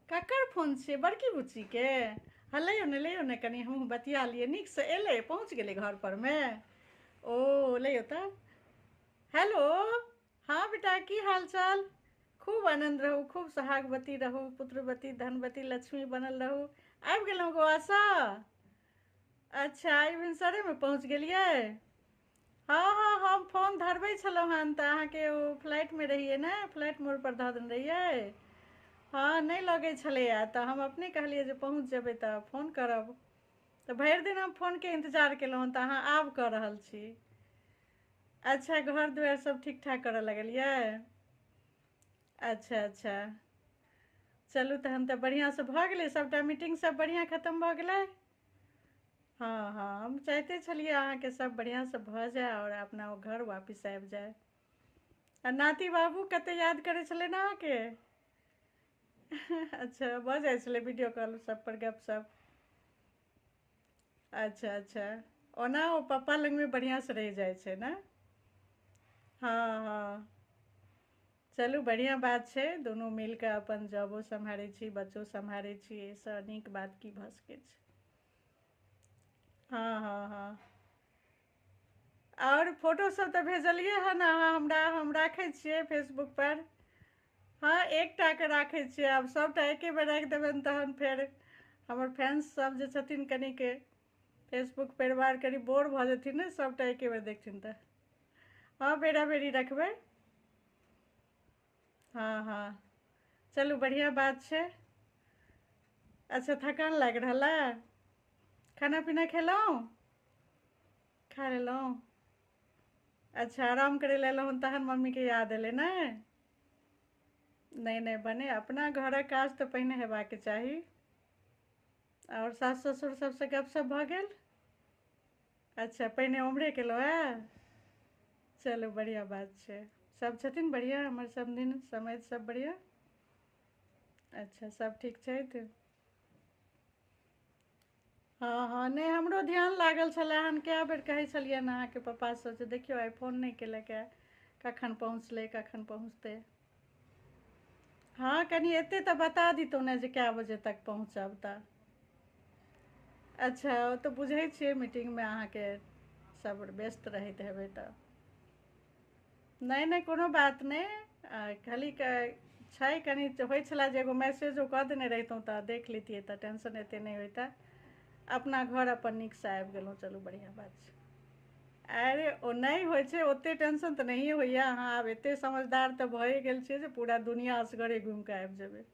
ककर फोन छियै? बड़की बुच्चीके? हँ लैयौ ने, लैयौ ने, कनि हमहूँ बतिया लियै नीकसँ। एलै, पहुँच गेलै घर परमे? ओ लैयौ तऽ। हेलो, हँ बेटा, की हाल चाल? खूब आनन्द रहू, खूब सोहागवती रहू, पुत्रवती धनवती लक्ष्मी बनल रहू। आबि गेलहुँ गोवासँ? अच्छा, आइ भिनसरेमे पहुँच गेलियै? हँ हँ, हम फोन धरबै छलहुँ हन तऽ अहाँके ओ फ्लाइटमे रहियै ने, फ्लाइट मोडपर धऽ देने रहियै। हँ, नहि लगै छलैए तऽ हम अपने कहलियै जे पहुँच जेबै तऽ फोन करब। तऽ भरि दिन हम फोनके इन्तजार केलहुँ हन तऽ अहाँ आब कऽ रहल छी। अच्छा, घर दुआरि सब ठीक ठाक करऽ लगलियै? अच्छा अच्छा, चलू तहन तऽ बढ़िआँसँ भऽ गेलै सभटा मीटिंग, सब बढ़िआँ खतम भऽ गेलै? हँ हँ, हम चाहिते छलियै अहाँके सब बढ़िआँसँ भऽ जाय आओर अपना ओ घर वापिस आबि जाय। आ नाती बाबू कते याद करै छलै ने अहाँके? अच्छा, भऽ जाइ छलै वीडियो कॉल सब पर गपशप? अच्छा अच्छा, ओना ओ पप्पा लगमे बढ़िआँसँ रहि जाइ छै ने? हँ हँ, चलू बढ़िआँ बात छै, दुनू मिल कऽ अपन जॉबो सम्हारै छी, बच्चो सम्हारै छी, एहिसँ नीक बात की भऽ सकै छै। हँ हँ हँ, आओर फोटोसभ तऽ भेजलियै हन अहाँ हमरा, हम राखै छियै फेसबुकपर। हँ, एकटाके राखै छियै, आब सभटा एके बेर राखि देबनि तहन फेर हमर फैंससभ जे छथिन कनिक फेसबुक परिवार कनि बोर भऽ जेथिन ने सभटा एके बेर देखथिन तऽ। हँ, बेरा बेरी रखबै। हँ हँ, चलू बढ़िआँ बात छै। अच्छा, थकान लागि रहल है? खाना पीना खेलहुँ? खा लेलहुँ? अच्छा, आराम करै लए एलहुँ तहन मम्मीके याद एलै ने? नहि नहि, भने अपना घरक काज तऽ पहिने हेबाक चाही। आओर सास ससुर सबसँ गपशप भऽ गेल? अच्छा, पहिने ओम्हरे केलहुँ हेँ? चलू बढ़िआँ बात छै। सब छथिन बढ़िआँ? हमर समधिन समधि सब बढ़िआँ? अच्छा, सब ठीक छथि? हँ हँ, नहि हमरो ध्यान लागल छलए हन, कए बेर कहै छलियनि अहाँके पप्पासँ जे देखियौ आइ फोन नहि केलक हे, कखन पहुँचलै, कखन पहुँचतै। हँ, कनि एते तऽ बता दितहुँ ने जे कए बजे तक पहुँचब तऽ। अच्छा, ओ तऽ बुझै छियै मीटिंगमे अहाँके सब व्यस्त रहैत हेबै तऽ। नहि नहि, कोनो बात नहि, खाली छै कनि होइ छलै जे एगो मैसेजो कऽ देने रहितहुँ तऽ देख लेतियै तऽ टेंशन एते नहि होइता। अपना घर अपन नीकसँ आबि गेलहुँ, चलू बढ़िआँ बात छै। अरे ओ नहि होइ छै, ओते टेंशन तऽ नहिए होइए। अहाँ आब एते समझदार तऽ भए गेल छियै जे पूरा दुनिया असगरे घुमि कऽ आबि जेबै।